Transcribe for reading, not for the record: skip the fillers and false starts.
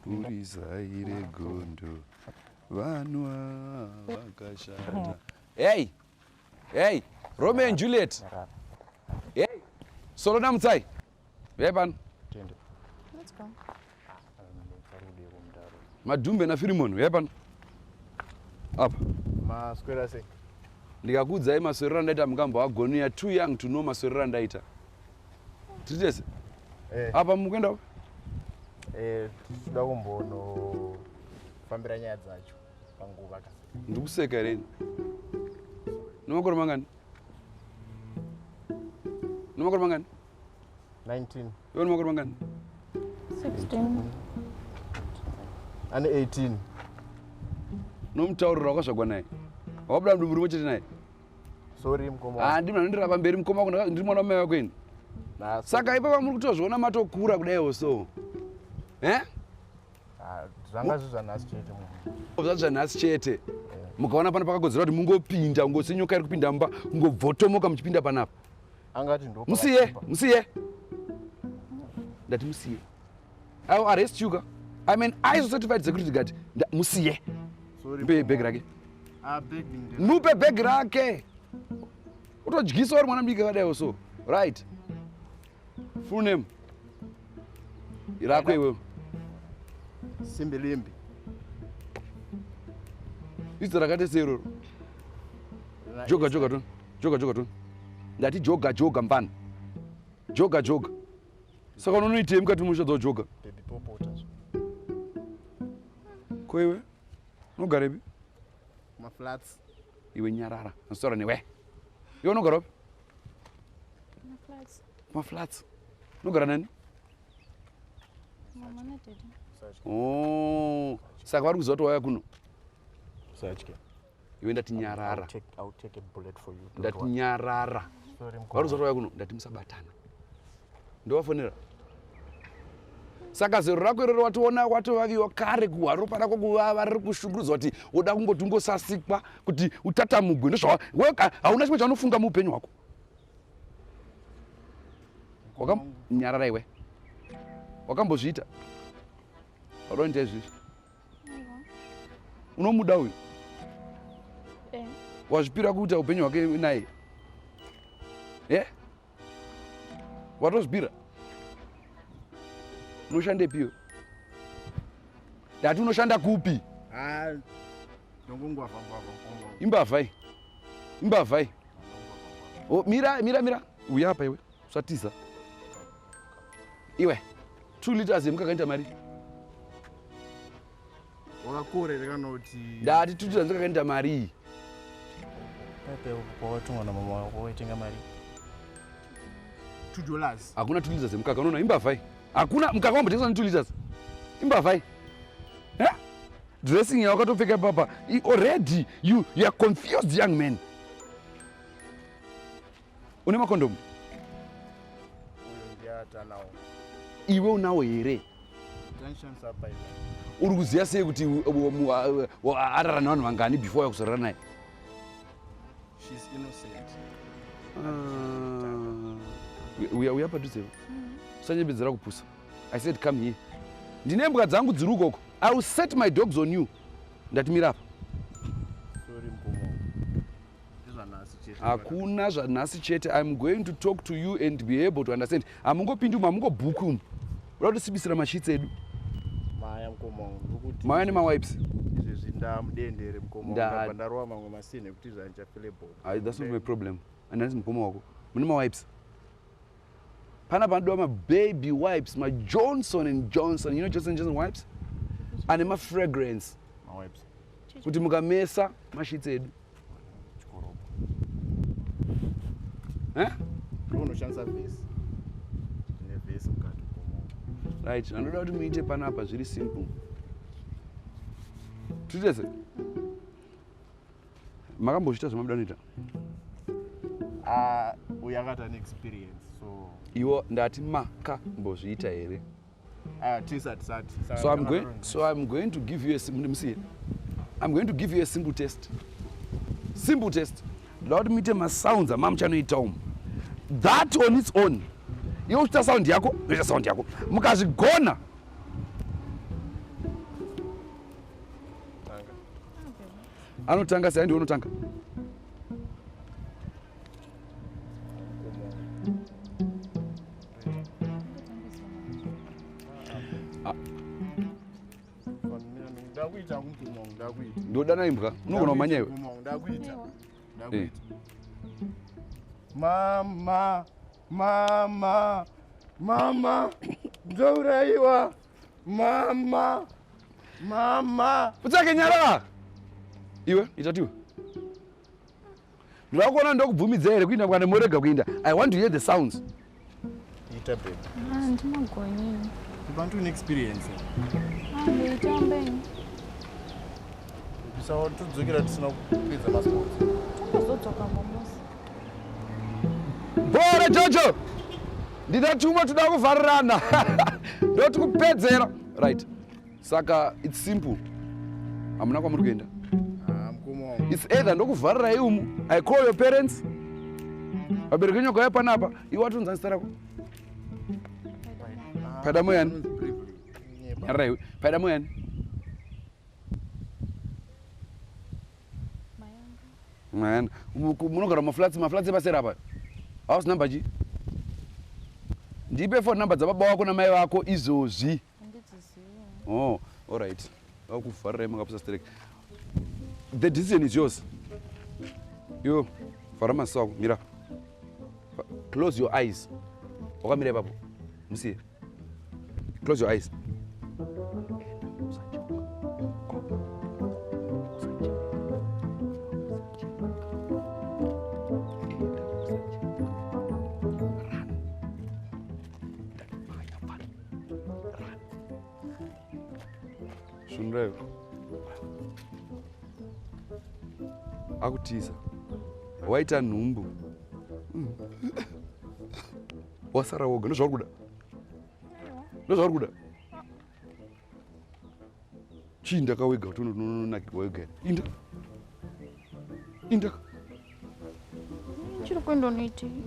Uri zai regondo vanhu vakashata. Hey! Hey! Romeo and Juliet. Hey! Solo naMutsai. Hey pano. Tende. Let's go. Madhumbe naFirimon, hey pano. Apa. Maswera sei? Ndikakuudzai maswerero andaita mukamboagoni you are too young to know maswerero andaita. Tiri tese? Eh. Apa mukuenda upi? Eh, tinoda kumbonofambira nyaya dzacho panguva ka. Ndikuseka here ini? Nemakore mangani? Nemakore mangani? 19. Iwe nemakore mangani? 16. Ane 18. Nomutaurira wakazvagwa naye. Wakabuda mudumbu rimwe chete naye. Sorry mukoma. Ah, ndimi anondirira pamberi mukoma wako ndiri mwana wamai wako ini. Nah, Saka ipapa muri kutozviona matokura kudaiwo so. Eh? Ah, zvanga zviri zvanhasi chete munhu. Zva zvanhasi chete. Mukaona pano pakakodzera kuti mungopinda ungosenyoka iri kupinda mumba kungobvotomoka muchipinda panapa. Angati ndo. Musiye, musiye. Ndati musiye. I will arrest you ka. I'm an ISO certified security guard. Musiye. Sorry. Mpe bag rake. Ah, bag ndira. Mupe bag rake. Utodyisa uri mwana mudiki akadaiwo so. Right. Full name. Rako iwewe. Simbilimbi. Izita rakaita sei iroro? Joga joga toni. Joga joga toni. Ndati joga joga mfana. Joga joga. Saka unonoitei mukati musha dzojoga? Baby popota. Ko iwe? Unogarepi? Maflats. Iwe nyarara. Ndinotaura newe. Iwe unogara upi? Maflats. Maflats. Unogara nani? Mama nadaddy. Oh, saka vari kuziva kuti wauya kuno. Usatye. Iwe ndati nyarara. I'll take a bullet for you. Don't Ndati worry. nyarara. Sorry mukoma. Vari kuziva kuti wauya kuno. Ndati musabatana. Ndovafonera. Saka zero rako iroro watoona watovaviwa kare kuhwa ropa rako kuvava riri kushungurudzwa kuti woda kungoti ungosasikwa kuti utatamugwe ndozvawa wewe hauna chimwe chaunofunga muupenyu hwako. Wakanyarara iwe. Wakambozviita? Wakaita izvizvi? Unomuda uyu? Eh. Wazvipira kuita upenyu hwake naye? Eh? Watozvipira? Unoshandepi iwe? Ndati unoshanda kupi? Ah, ndongongwavha ngwavha mukoma. Imbavha iyi. Imbavha iyi. Oh, mira mira mira. Uya apa iwe. Usatiza. Iwe. 2 liters yemukaka inoita mari. Wakakorere kana kuti Ndati 2 liters yemukaka inoita mari iyi. Pepe wakatumwa na mama wako waitenga mari. $2. Hakuna 2 liters yemukaka unoona imbavha iyi. Hakuna mukaka wambotengeswa ne 2 liters. Imbavha iyi. Eh? Dressing yawakatopfeka papa. Already you are confused young man. Une makondomu? Uyo ndiye atanawo. Iwe unawo here? Tanishandisa pipe. Uri kuziva sei kuti arara nevanhu vangani before yakuzorara naye? She's innocent. Ah. Uya uya padhuze. Usanyembedzera kupusa. I said come here. Ndine mbwa dzangu dziri ukoko. I will set my dogs on you. Ndati mira apa. Sorry mukoma. Ndizvanhasi chete. Hakuna zvanhasi chete. I'm going to talk to you and be able to understand. Hamungopindi umu, hamungobhuki umu. Uda kutisibisira masheets edu. Maya mukoma wangu ndikuti. Maya nemawipes. Izvezvi ndamudendere mukoma wangu ndabva ndarova mamwe masini ekuti zvandichafile bho. Ah, that's not my problem. Andinasi mukoma wako. Mune mawipes. Pana panodiwa mababy wipes, maJohnson and Johnson. You know Johnson and Johnson wipes? Ane mafragrance. Mawipes. Kuti mukamesa masheets edu. Chikoropo. Eh? Unoshandisa vhesi. Ndine vhesi mukati mukoma wangu. Right, anoda kuti muite panapa zviri simple. Titese. Makambozviita zvamabuda noita? Ah, uyu akati ane experience so Iwo ndati makambozviita here? Ah, tisati sati. So I'm going to give you a musiye. I'm going to give you a simple test. Simple test. Ndoda kuti muite masounds amamuchanoita umu. That on its own. Iwe uchiita sound yako, unoita sound yako. Mukazvigona. Anotanga sei? Ndiwe unotanga. Ndodana imbwa. Unogona kumhanya iwe. Ndakuita. Mama, mama, mama, ndouraiwa. Mama, mama. Utsake nyarara. Iwe, itatiwe. Ndoda kuona ndokubvumidza here kuinda kana morega kuinda. I want to hear the sounds. Ita baby. Ah, ndinogoni. Bantu une experience. Ah, ndoitamba ini. Todzokera tisina kupedza masports. Tongozodzoka momosi. Bora Jojo. Ndida tumwe tuda kuvharirana. Ndoti kupedzera. Right. Saka it's simple. Hamuna kwamuri kuenda. Ah, mukoma wangu. It's either ndokuvharirai umu. I call your parents. Vabereki venyu vakauya panapa, iwe watonzwa zita rako. Paida moyani. Nyarara iwe. Paida moyani. Mayana. Munogara mumaflats, maflats epaseri apa. House number chi? Ndipe phone number dzababa wako namai vako izvozvi. Oh, all right. Vakuvharirai makapusa sterek. The decision is yours. Yo, vhara maziso ako, mira. Close your eyes. Wakamira ipapo. Musiye. Close your eyes. Svunurayo. Akutiza. Waita nhumbu. Wasara woga ndozvauri kuda. Ndozvauri kuda. Chii ndakawega kuti unonakirwa wega here? Inda. Inda. Chiri kuenda unoitei?